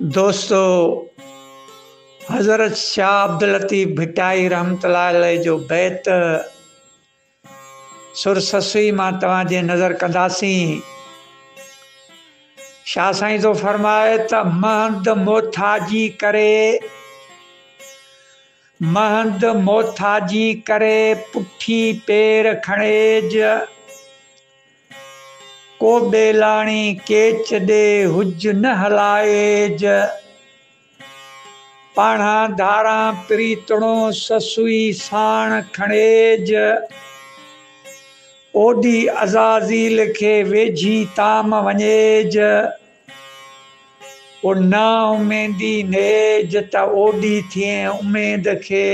دوستو حضرت شاهه عبداللطيف ڀٽائي رحمت الله عليه جو بيت سر سسئي مان توهان جي نظر ڪنداسين. شاهه سائين ٿو فرمائي ته مهند موٿاجي ڪري مهند موٿاجي ڪري پٺي پير کڻيج. ڪو ٻيلاڻي ڪيچ ڏي هج نه هلائيج. پاڻان ڌاران پريتڻو سسئي ساڻ کڻيج. اوڏي عزازيل کي ويجهي طعام وڃيج. او نا اميدي نيج ته اوڏي ٿئين اميد کي.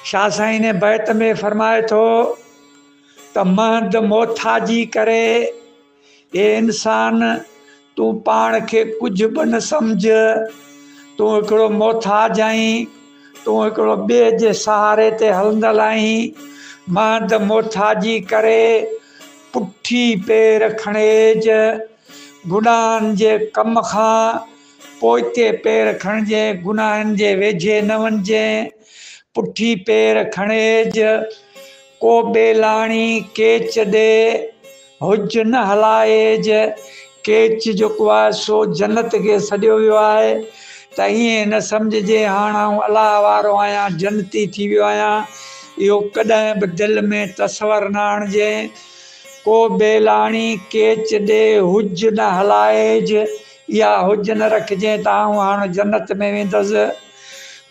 شاهه سائين هن بيت ۾ فرمائي ٿو ته مهند موٿاجي ڪري اي انسان تون پاڻ کي ڪجهه به نه سمجهه، تون هڪڙو محتاج آهين، تون هڪڙو ٻئي جي سهاري تي هلندڙ آهين، مهند محتاجي ڪري پٺي پير کڻيج، گناهن جي ڪم کان پوئتي پير کڻجين، گناهن جي ويجهي نه وڃجين، پٺي پير کڻيج، ڪو ٻيلاڻي ڪيچ ڏي، هج نه هلائيج، ڪيچ جيڪو آهي سو جنت کي سڏيو ويو آهي ته ائين نه سمجهجي هاڻ آئون الله وارو آهيان جنتي ٿي ويو آهيان اهو ڪڏهن به دل ۾ تصور نه آڻجين ڪو ٻيلاڻي ڪيچ ڏي هج نه هلائيج اها هج نه رکجين ته آئون هاڻ جنت ۾ ويندس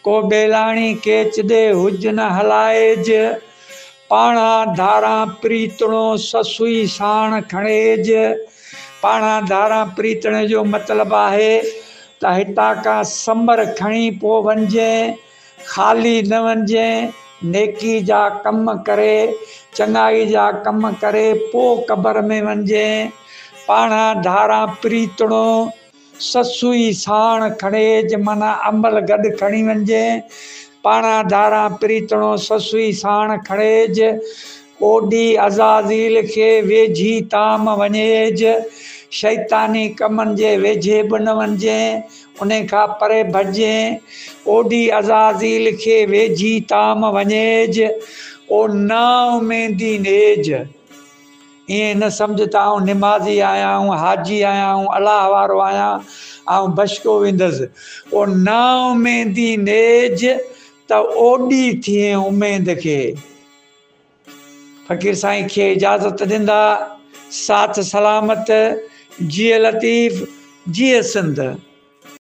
ڪو ٻيلاڻي ڪيچ ڏي هج نه هلائيج. پاڻان ڌاران پريتڻو سسئي ساڻ کڻيج. پاڻان ڌاران پريتڻي جو مطلب آهي ته هتان کان سمر کڻي پوء وڃجين، خالي نه وڃجين، نيڪي جا ڪم ڪري، چڱائي جا ڪم ڪري پوء قبر ۾ وڃجين. پاڻان ڌاران پريتڻو. سسئي ساڻ کڻيج معنيٰ عمل گڏ کڻي وڃجين، پاڻان ڌاران پريتڻو سسئي ساڻ کڻيج، اوڏي عزازيل کي ويجهي طعام وڃيج، شيطاني ڪمن جي ويجهي به نه وڃجين، انهي کان پري ڀڄجين، اوڏي عزازيل کي ويجهي طعام وڃيج، او نااميدي نيج. ائين نه سمجهه ته آئون نمازي آهيان، آئون حاجي آهيان، آئون الله وارو آهيان، آئون بشڪو ويندس. او نااميدي نيج ته اوڏي ٿئين اميد کي. فقير سائين کي اجازت ڏيندا. ساٿ سلامت. جيئي لطيف، جيئي سنڌ.